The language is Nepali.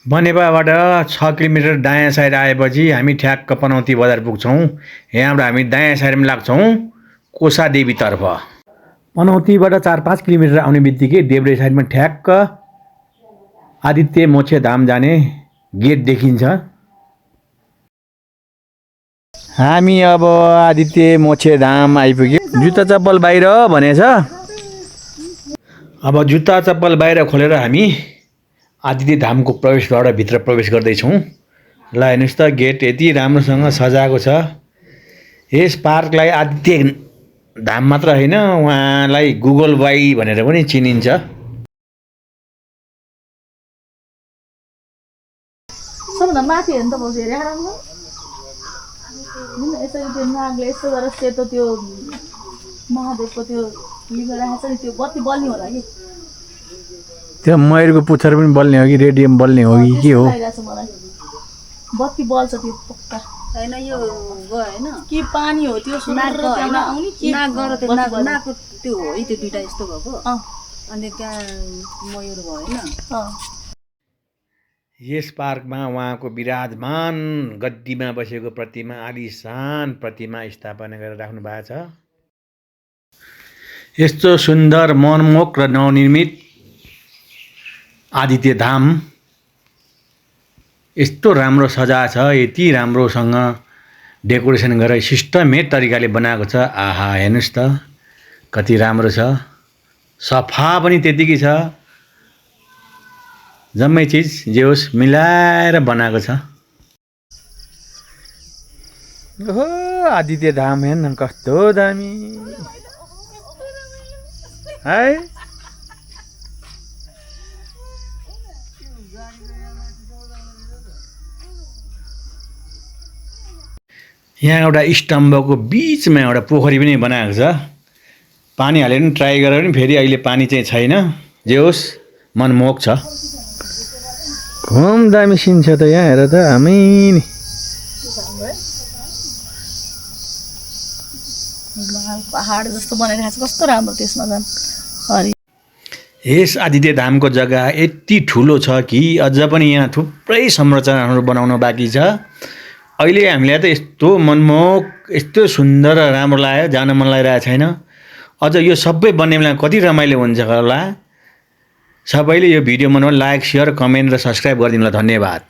बनेपाबाट 6 किलोमिटर दायाँ साइड आएपछि हामी ठ्याक्क पनौती बजार पुग्छौँ। यहाँबाट हामी दायाँ साइडमा लाग्छौँ कोसादेवीतर्फ। पनौतीबाट 4-5 किलोमिटर आउने बित्तिकै देब्रे साइडमा ठ्याक्क आदित्य मोक्ष धाम जाने गेट देखिन्छ। हामी अब आदित्य मोक्ष धाम आइपुग्यौँ। जुत्ता चप्पल बाहिर भनेछ। अब जुत्ता चप्पल बाहिर खोलेर हामी आदित्य धामको प्रवेशद्वार भित्र प्रवेश गर्दैछौँ। ल हेर्नुहोस् त गेट यति राम्रोसँग सजाएको छ। यस पार्कलाई आदित्य धाम मात्र होइन, उहाँलाई गुगल बाई भनेर पनि चिनिन्छ। सबभन्दा माथि हेर्नु त भाउजू हेरे राम्रो यसरी त्यो नागले यस्तो गरेर सेतो त्यो महादेवको त्यो लिङ्ग राखेको छ नि, त्यो बत्ती बल्ने होला कि त्यो मयूरको पुच्छर पनि बल्ने हो कि रेडियम बल्ने हो कि के हो? मलाई बत्ती बल्छ त्यो पक्का हैन। यो गएन कि पानी हो त्यो नागको हैन आउने कि नाग गरेर त्यो नागको त्यो हो त्यो दुईटा यस्तो भएको। अनि त्यहाँ मयूर भएन। यस पार्कमा उहाँको विराजमान गद्दीमा बसेको प्रतिमा, आलिशान प्रतिमा स्थापना गरेर राख्नु भएको छ। यस्तो सुन्दर मनमोहक र नवनिर्मित आदित्य धाम यस्तो राम्रो सजाएको छ, यति राम्रोसँग डेकोरेसन गरेर सिस्टमेट तरिकाले बनाएको छ। आहा हेर्नुहोस् त कति राम्रो छ, सफा पनि त्यतिकै छ। जम्मै चिज जे होस् मिलाएर बनाएको छ। ओहो आदित्य धाम हेर्न कस्तो दामी है। यहाँ एउटा स्तम्भको बिचमा एउटा पोखरी पनि बनाएको छ। पानी हालेर पनि ट्राई गरेर पनि फेरि अहिले पानी चाहिँ छैन। जे होस् मनमोहक छ। घुम दामी सिन छ त यहाँ हेर त हामी नि। पहाड जस्तो बनाइरहेको छ, कस्तो राम्रो त्यसमा झन् हरि। यस आदित्य धामको जग्गा यति ठुलो छ कि अझ पनि यहाँ थुप्रै संरचनाहरू बनाउन बाँकी छ। अहिले हामीलाई त यस्तो मनमोहक, यस्तो सुन्दर र राम्रो लाग्यो, जान मन लागिरहेको छैन। अझ यो सबै बन्ने बेला कति रमाइलो हुन्छ होला। सबैले यो भिडियो मनमा लाइक, सेयर, कमेन्ट र सब्सक्राइब गरिदिनु होला। धन्यवाद।